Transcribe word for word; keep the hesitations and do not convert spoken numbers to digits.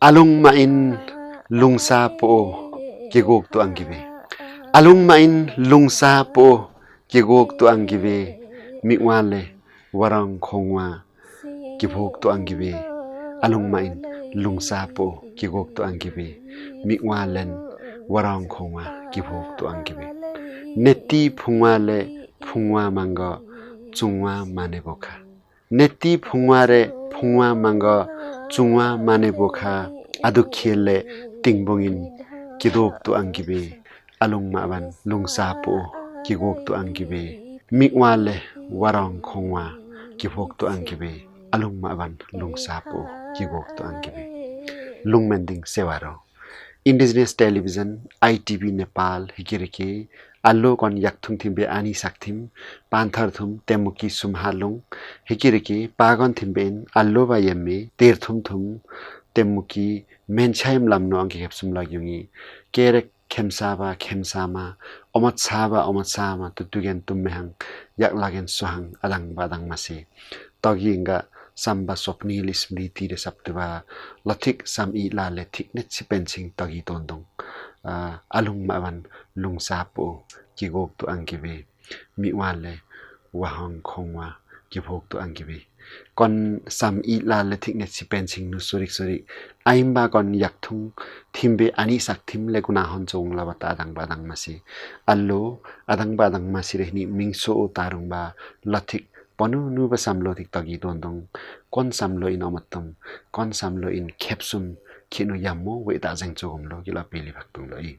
Alungma'in lungsa po'o kigok tu'ang gibi. Alungma'in lungsa po'o kigok tu'ang gibi. Miwale warong khongwa kibok tu'ang gibi. Alungma'in lungsa po'o kigok tu'ang gibi. Miwalen warong khongwa kibok tu'ang gibi. Neti phungwale phungwa mango chungwa mane bokha. Neti phungware phungwa mango chungwa mane bokha. Adukhile tingbungin kidok tu'ang gibi. Alungma'ban lungsa po'o kigok tu'ang gibi. Miwale warong khongwa kibok tu'ang gibi. Alungma'ban lungsa po'o kigok tu'ang gibi. Lungmending sewaro. Indigenous Television, I T V Nepal, hikiriki, alo kon yakthung thimbe ani sakthim, panthar thum, temuki sumhalung, hikiriki, pagon thimbe in, alo ba yemme, ter thum thum, temuki, menchayem lamno angki khepsum lagyungi, kerek khemsa ba khemsa ma, omotsa ba omotsa ma, tutugen tummehang, yaklagen suhang, adang ba adang masi. Togi inga samba sopni li smriti de saptuba, lothik sam i la le thik net si penching togi tondong. Ah, alungma'ban lungsa po'o kigok tu'ang gibi. Miwale wahong khongwa kibok tu'ang gibi. Kon sam i la le thik net si penching nu surik surik. Aimba kon yakthung thimbe ani sakthim le kuna hon chong la bata adang ba adang masi. Alo adang ba adang masi rehni mingso o tarung ba lothik ponu nu ba samlo thik togi tondong. Kon samlo in omatum, kon samlo in khepsum khinu yammo we ta jeng chogomlo kila pili baktung lo i.